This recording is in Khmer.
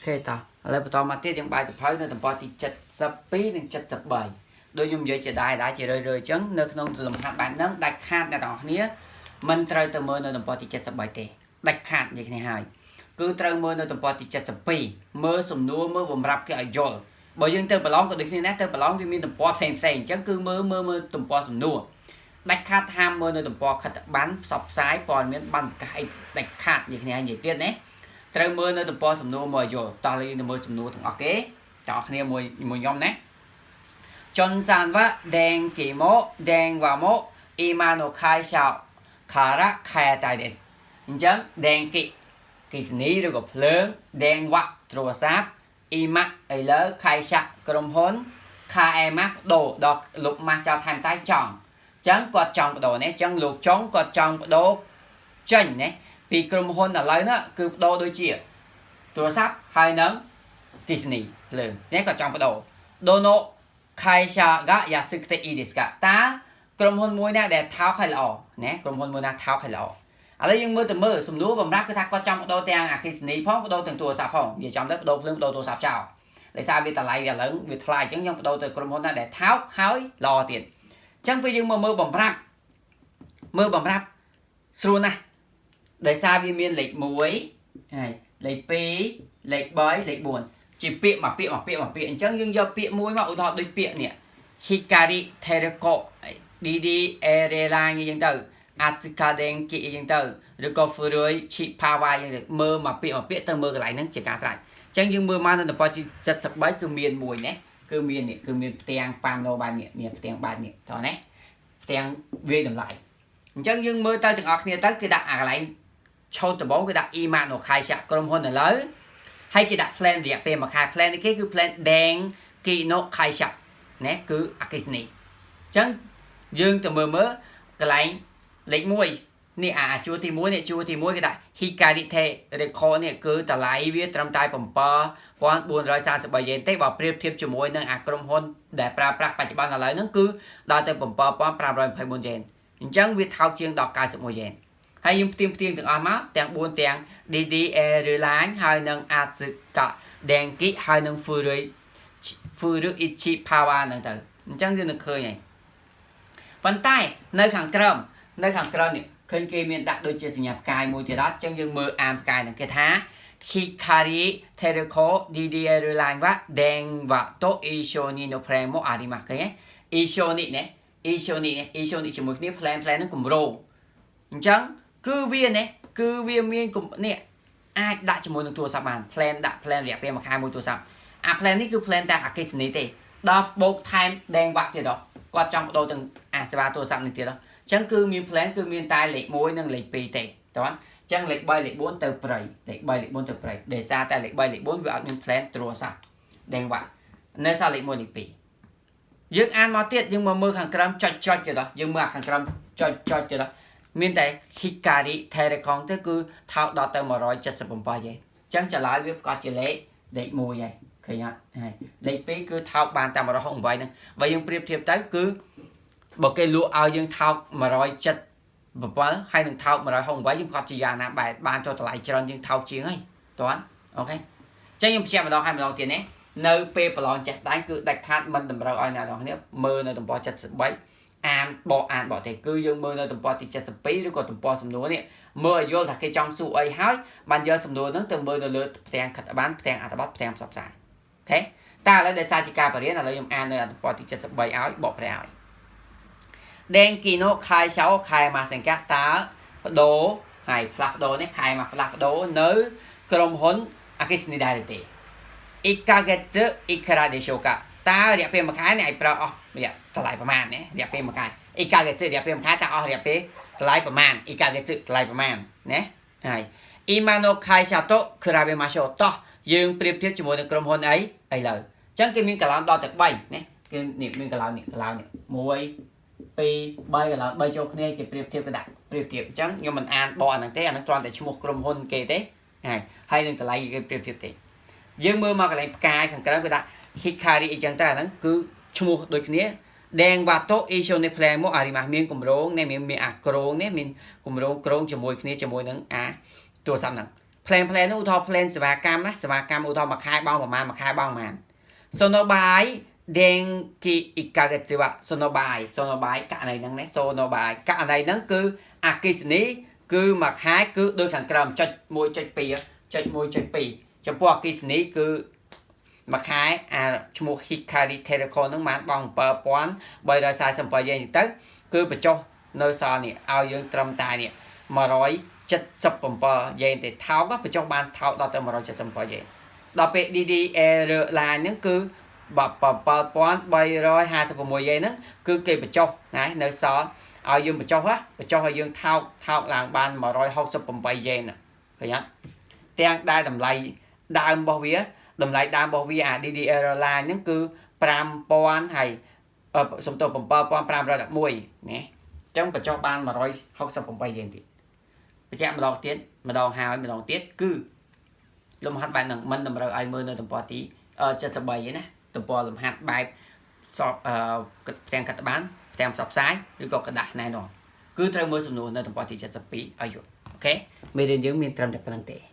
ខេតោះឥឡូវបន្តមកទៀតយើងបាយសភៅនៅទំព័រទី72និង73ដូចខ្ញុំនិយាយជាដែរដែរជារឿយៗអញ្ចឹងនៅក្នុងលំហាត់បែបហ្នឹងដាច់ខាតអ្នកទាំងអស់គ្នាមិនត្រូវទៅមើលនៅទំព័រទី73ទេដាច់ខាតនិយាយគ្នាហើយគឺត្រូវមើលនៅទំព័រទី72មើលសំណួរមើលបំរាប់គេឲ្យយល់បើយើងទៅប្រឡងក៏ដូចគ្នាដែរទៅប្រឡងវាមានទំព័រផ្សេងផ្សេងអញ្ចឹងគឺមើលមើលមើលទំព័រសំណួរដាច់ខាតហាមមើលនៅទំព័រខិត្តប័ណ្ណផ្សព្វផ្សាយព័ត៌មានបានប្រកាសអីដាច់ខាតនិយាយគ្នានិយាយទៀតណាត្រូវមើលនៅទំព័រសំណួរមកយល់តោះយើងទៅមើលសំណួរទាំងអស់គេទាំងអស់គ្នាមួយមួយខ្ញុំណាจนซันว่าแดงกี่โมแดงว่าโมอิมาโนคายชาวคาระคายตายเดสអញ្ចឹងแดงគិគិសនីឬក៏ភ្លើងแดงវៈទូរស័ព្ទអ៊ីម៉ាឥឡូវខៃឆាក់ក្រុមហ៊ុនខាអេម៉ាស់ដូដល់លុបម៉ាស់ចោលថែមតែចង់អញ្ចឹងគាត់ចង់បដូរនេះអញ្ចឹងលោកចង់គាត់ចង់បដូរចេញណាពីក្រុមហ៊ុនឥឡូវនោះគឺបដូរដូចជាទូរស័ព្ទហើយនឹងអគ្គិសនីភ្លើងនេះគាត់ចង់បដូរどの会社が安くていいですかតើក្រុមហ៊ុនមួយណាដែលថោកហើយល្អណាក្រុមហ៊ុនមួយណាថោកហើយល្អឥឡូវយើងមើលទៅមើលសំណួរបំរាប់គឺថាគាត់ចង់បដូរទាំងអគ្គិសនីផងបដូរទាំងទូរស័ព្ទផងនិយាយចំទៅបដូរភ្លើងបដូរទូរស័ព្ទចោលដោយសារវាតម្លៃវាឥឡូវវាថ្លៃអញ្ចឹងខ្ញុំបដូរទៅក្រុមហ៊ុនណាដែលថោកហើយល្អទៀតអញ្ចឹងពេលយើងមកមើលបំរាប់មើលបំរាប់ស្រួលណាស់ដោយសារវាមានលេខ1ហើយលេខ2លេខ3លេខ4ជាពាក្យមួយពាក្យមួយពាក្យមួយពាក្យអញ្ចឹងយើងយកពាក្យមួយមកឧទាហរណ៍ដូចពាក្យនេះ Hikari Telecom DD Airline អញ្ចឹងទៅ Atsuka Denki អញ្ចឹងទៅឬក៏ Furui Chipawa អញ្ចឹងទៅមើលមួយពាក្យមួយពាក្យទៅមើលកន្លែងហ្នឹងជាការស្រេចអញ្ចឹងយើងមើលមកនៅទំព័រទី73គឺមានមួយណាគឺមាននេះគឺមានផ្ទាំងប៉ាណូបែបនេះនេះផ្ទាំងបែបនេះតោះណាផ្ទាំងវាយតម្លៃអញ្ចឹងយើងមើលទៅទាំងអស់គ្នាទៅគេដាក់អាកន្លែងឆូតដំបងគេដាក់ 今の会社ក្រុមហ៊ុនឥឡូវហើយគេដាក់ plan រយៈពេលមួយខែ plan នេះគេគឺ plan 電気の会社ណាគឺអគ្គិសនីអញ្ចឹងយើងទៅមើលមើលកន្លែងលេខ1នេះអាជួរទី1នេះជួរទី1គេដាក់ Hikari Telecom នេះគឺតម្លៃវាត្រឹមតែ7433យេនទេបើប្រៀបធៀបជាមួយនឹងអាក្រុមហ៊ុនដែលប្រើប្រាស់បច្ចុប្បន្នឥឡូវហ្នឹងគឺដល់ទៅ7524យេនអញ្ចឹងវាថោកជាងដល់91យេនហើយយើងផ្ទៀងផ្ទៀងទាំងអស់មកទាំង4ទាំង DD Airline ហើយនិង Atsuka Denki ហើយនិង Furui Ichi Power ហ្នឹងទៅអញ្ចឹងយើងនឹងឃើញហើយប៉ុន្តែនៅខាងក្រោមនៅខាងក្រោមនេះឃើញគេមានដាក់ដូចជាសញ្ញាផ្កាយមួយទៀតអត់អញ្ចឹងយើងមើលអានផ្កាយហ្នឹងគេថា Hikari Telecom DD Airline は電話と一緒にのプランもありますឃើញទេ一緒にណា一緒にណា一緒にជាមួយគ្នា plan plan ហ្នឹងគម្រោងអញ្ចឹងគឺវាណាគឺវាមាននេះអាចដាក់ជាមួយនឹងទូរស័ព្ទបាន plan ដាក់ plan រយៈពេលមួយខែមួយទូរស័ព្ទអា plan នេះគឺ plan តែអគ្គិសនីទេដល់បូកថែមដែងវ៉ាក់ទៀតដល់គាត់ចង់បដូរទាំងអាសេវាទូរស័ព្ទនេះទៀតដល់អញ្ចឹងគឺមាន plan គឺមានតែលេខ1និងលេខ2ទេតើអញ្ចឹងលេខ3លេខ4ទៅព្រៃលេខ3លេខ4ទៅព្រៃដោយសារតែលេខ3លេខ4វាអត់មាន plan ទូរស័ព្ទដែងវ៉ាក់នៅសល់លេខ1លេខ2យើងអានមកទៀតយើងមកមើលខាងក្រោមចុចចុចទៀតដល់យើងមើលខាងក្រោមចុចចុចទៀតដល់មានតែ Hikari Telecom ទៅគឺថោកដល់ទៅ177យេនអញ្ចឹងចម្លើយវាប្រកាសជាលេខលេខ1ហើយឃើញអត់ហើយលេខ2គឺថោកបានតែ168ហ្នឹងបើយើងប្រៀបធៀបទៅគឺបើគេលក់ឲ្យយើងថោក177ហើយនឹងថោក168យើងប្រកាសជាយ៉ាងណាបែបបានចុះតម្លៃច្រើនជាងថោកជាងហើយតើអូខេអញ្ចឹងខ្ញុំបញ្ជាក់ម្ដងហើយម្ដងទៀតណានៅពេលប្រឡងចេះស្ដែងគឺដាច់ខាតមិនតម្រូវឲ្យអ្នកនរគ្នាមើលនៅទំព័រ73អានបកអានបកទេគឺយើងមើលនៅទំព័រទី72ឬក៏ទំព័រសំណួរនេះមើលឲ្យយល់ថាគេចង់សួរអីហើយបានយកសំណួរហ្នឹងទៅមើលនៅលើផ្ទាំងខិត្តប័ណ្ណផ្ទាំងអត្ថបទផ្ទាំងផ្សព្វផ្សាយអូខេតែឥឡូវដោយសារជាការបរៀនឥឡូវខ្ញុំអាននៅទំព័រទី73ឲ្យបកប្រែឲ្យ電気の会社を変えませんかតើបដូរហើយផ្លាស់ប្ដូរនេះខែមកផ្លាស់ប្ដូរនៅក្រុមហ៊ុនអគ្គិសនីដែរទេ1ヶ月いくらでしょうかតើរយៈពេលមួយខែអ្នកឲ្យប្រើអស់រយៈតម្លៃប្រមាណណារយៈពេលមួយខែ1ヶ月រយៈពេលមួយខែតើអស់រយៈពេលតម្លៃប្រមាណ1ヶ月តម្លៃប្រមាណណាហើយ今の会社と比べましょうតោះយើងប្រៀបធៀបជាមួយនឹងក្រុមហ៊ុនអីឥឡូវអញ្ចឹងគេមានកឡោនដល់ទៅ3ណាគេនេះមានកឡោននេះកឡោននេះ1 2 3កឡោន3ចូលគ្នាគេប្រៀបធៀបគេដាក់ប្រៀបធៀបអញ្ចឹងខ្ញុំមិនអានបកអាហ្នឹងទេអាហ្នឹងគ្រាន់តែឈ្មោះក្រុមហ៊ុនគេទេហើយហើយនឹងតម្លៃគេប្រៀបធៀបទេយើងមើលមកកន្លែងផ្កាយខាងក្រៅគេដាក់ Hikari អីចឹងទៅអាហ្នឹងគឺឈ្មោះដូចគ្នា電話と一緒にプランもありますមានគម្រោងនេះមានមានអាក្រងនេះមានគម្រោងក្រងជាមួយគ្នាជាមួយនឹងអាទូរស័ព្ទហ្នឹង plan plan នោះឧទាហរណ៍ plan សេវាកម្មណាសេវាកម្មឧទាហរណ៍មួយខែបង់ប្រហែលមួយខែបង់ប្រហែលその場合電気1ヶ月はその場合その場合ករណីហ្នឹងណាその場合ករណីហ្នឹងគឺអគ្គិសនីគឺមួយខែគឺដូចខាងក្រោមចុច1.2ចុច1.2ចំពោះអគ្គិសនីគឺមួយខែអាឈ្មោះ Hikari Telecom ហ្នឹងបានបង់7347យេនទៅគឺបញ្ចុះនៅសល់នេះឲ្យយើងត្រឹមតែនេះ177យេនទេថោកបញ្ចុះបានថោកដល់ទៅ177យេនដល់ពេល DDR line ហ្នឹងគឺ7356យេនហ្នឹងគឺគេបញ្ចុះណានៅសល់ឲ្យយើងបញ្ចុះបញ្ចុះឲ្យយើងថោកថោកឡើងបាន168យេនឃើញអត់ទាំងដែលតម្លៃដើមរបស់វាតម្លៃដើមរបស់វាអា DDR line ហ្នឹងគឺ5000ហើយសំទោស7511ណាអញ្ចឹងបញ្ចុះបាន168យេនទៀតបញ្ជាក់ម្ដងទៀតម្ដងហើយម្ដងទៀតគឺលំហាត់បែបហ្នឹងមិនតម្រូវឲ្យមើលនៅទំព័រទី73ទេណាទំព័រលំហាត់បែបសបអឺផ្ទាំងកត្តបានផ្ទាំងផ្សព្វផ្សាយឬក៏ក្រដាសណែនាំគឺត្រូវមើលសំណួរនៅទំព័រទី72ឲ្យយល់OK មេរៀនយើងមានត្រឹមតែប៉ុណ្្នឹងទេ។